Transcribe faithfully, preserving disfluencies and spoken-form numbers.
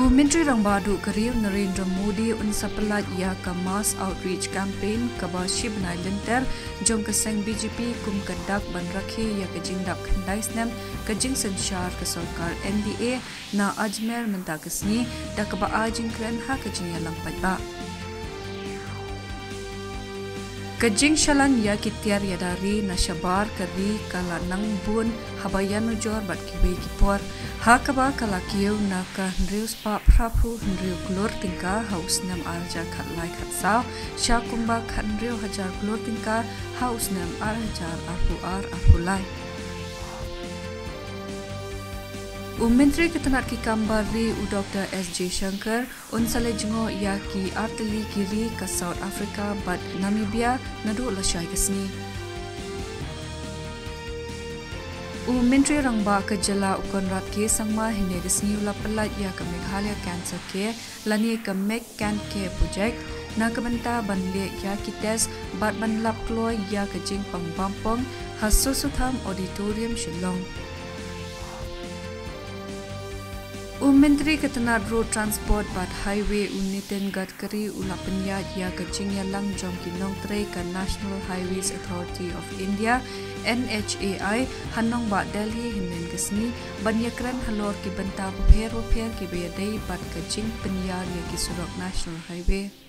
U Myntri Rangbah Duh ka Ri u Narendra Modi un sa pyllait ïa ka Mass Outreach Campaign kaba shi bnai lynter jong ka seng B J P kum ka dak ban rakhe ïa ka jingdap khyndai snem ka jingsynshar ka sorkar N D A na Ajmer mynta ka sngi, da kaba ai jingkren ha ka jingïalang paidbah. Ka jingshalan ïa ki tiar ïada ri na shabar ka ri ka la nang bun haba ïanujor bad kiwei ki por, ha kaba ka la kiew na ka hynriew spah phra phew hynriew klur tyngka ha u snem ar hajar khatlai khatsaw sha kumba ka hynriew hajar klur tyngka ha u snem ar hajar arphew ar arphew lai. U Myntri ka tnat ki kam bar ri u Doctor S Jaishankar un sa leit jngoh ïa ki artylli ki ri ka South Africa bad Namibia naduh lashai ka sngi. U Myntri Rangbah ka jylla u Conrad K Sangma hynne ka sngi u la pyllait ïa ka Meghalaya Cancer Care lane ka Meg Can Care Project na ka bynta ban leh ïa ki test bad ban lap kloi ïa ka jingpang bampong ha Soso Tham Auditorium, Shillong. U Myntri ka tnat Road Transport bad Highway u Nitin Gadkari u la pynïaid ïa ka jingïalang jong ki nongtrei ka National Highways Authority of India, N H A I, ha nongbah Delhi hynne ka sngi ban ïakren halor ki bynta bapher bapher kiba ïadei bad ka jingpynïar ïa ki surok National Highway.